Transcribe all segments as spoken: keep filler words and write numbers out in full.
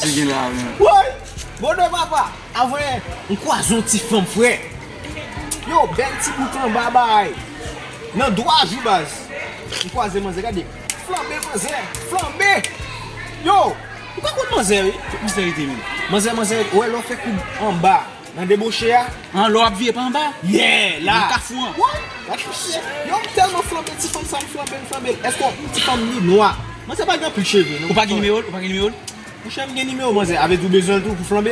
Woy! Bondye papa! Avè, m kwaze yon ti fanm, frè. Yo, bèl ti bout anba bay. Nan dwa jou, baz. M kwaze manzè, gade. Flanbe, manzè. Flanbe. Yo, ou ka konn manzè, wi. Tout misye rete menm. Manzè, manzè, wè lè w fè koub anba. Nan deboche a. An, lè w ap vire pa anba. Yeah, la. Nan kafou an. Wè, gade misye. Yo, m tèlman flanbe, ti fanm sa, m flanbe, m flanbe. Èske yon ti fanm li nwa? Manzè pa gen anpil cheve, non. Ou pa gen nimewo l? Ou pa gen nimewo l? Monchè, m gen nimewo manzè. Avè di w bezwen l tou pou flanbe?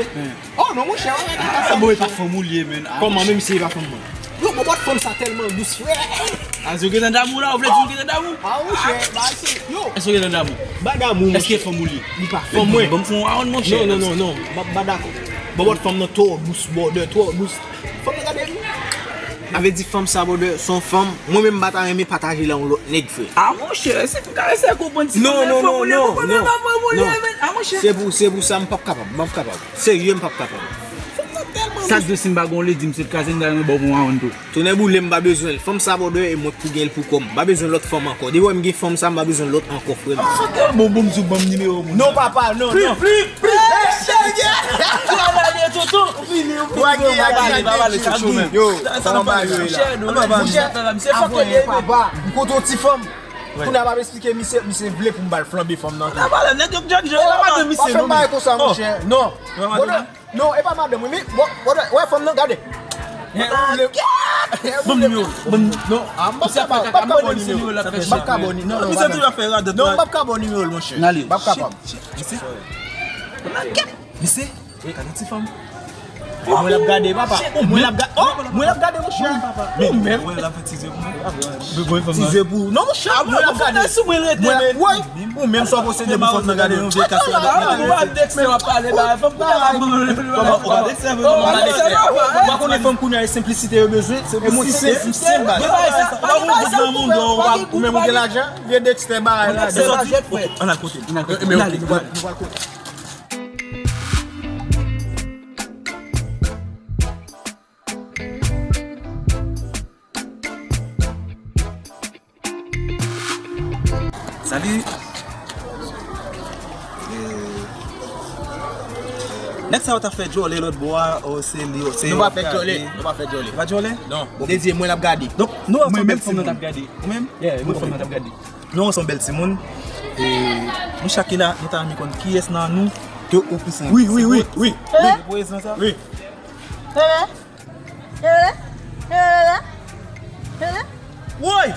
Oh non, monchè, wè, wè, wè. Ah, bon, e pa fanm ou l ye, menn. Ah, kòman, menm si e pa fanm mwen? Yo, bon, bòt fanm sa tèlman dous, frè. Ah, si w gentan damou la, ou vle di w gentan damou? Ah, monchè, ba se, yo. Èske w gentan damou? M pa damou, monchè. Èske e fanm ou l ye? Li pa fanm mwen. Ban m fè yon wawonn, monchè. Non, non, non, non, m pa, m pa dakò. Bon, bòt fanm nan twò dous, bòdè, twò dous. Fanm nan gade m. Avè di fanm sa, bòdè, se yon fanm. Mwen menm, m pa ta renmen pataje l a yon lòt nèg, frè. Ah, monchè, si m ka eseye konprann ti fanm nan, non, non, non, non, non. Ah, monchè. Se pou, se pou sa, m p ap kapab, m p ap kapab. Serye, m p ap kapab. Sa k di si m pa gen yon ledi, m sot kraze, m ta renmen ba w pou yon wawonn tou. Tonnè boule, m pa bezwen l. Fanm sa, bòdè, e mwen k pou gen l pou kò m. M pa bezwen lòt fanm ankò. Depi w wè m gen fanm sa, m pa bezwen lòt ankò, frè m. Bon, bon, m di w ban m nimewo moun. Non, papa, non, non. Plis, plis, plis. Vini, vini, vini, vini, vini. Yo, sa nan ba yo la. Monchè, avè, papa, m kontre yon ti fanm. Kounye a, m ap esplike misye, misye vle pou m ba l flanbe fanm nan tou. Papa, nèg yo k jòj jòj la, pa fè m bagay konsa, monchè. Non. Non, e pa madanm, wi, men, bon, bon, wè, fanm nan, gade. Ban m nimewo, ban m. Non, ah, m p ap ka ba w, m p ap ka ba w nimewo. M p ap ka ba w ni-, non, non, misye toujou ap fè radòt. Non, m p ap ka ba w nimewo l, monchè. M p ap ka ba w. Misye, gade ti fanm. Mwen l ap gade, papa. Mwen l ap gade. Oh, mwen l ap gade, monchè. Ou menm. Ti ze pou. Non, monchè, mwen l ap gade. Mwen, woy. Ou menm sa w posede pou fanm nan gade yon vye kas la. Ou pa Dexter w ap pale ba fanm. Ou pa Dexter vre, ou pa Dexter. Ou pa konnen fanm kounye a e senplisite yo bezwen. E mwen se, se baz. Ou pa konnen bout nan moun, ou pa, ou menm ou gen lajan. Vye Dexter bagay la. Ann al kote. Ann al kote. Men ok, nou pral, nou pral kote. Salut. Eh, nèg sa yo t ap fè djòlè lòt bò a, oh, se li, se yo. Nou pa fè djòlè, nou pa fè djòlè. Pa djòlè? Non. Bon, Dedye, mwen l ap gade. Donk, nou ansanm bèl timoun. Mwen menm fanm nan t ap gade. Ou menm? Yeah, mwen fanm nan t ap gade. Nou ansanm bèl timoun. E nou chak ki la, nou ta renmen konn kiyès nan nou ke ou plis renmen. Wi, wi, wi, wi. Wi. Prezan sa. Wi. Woy!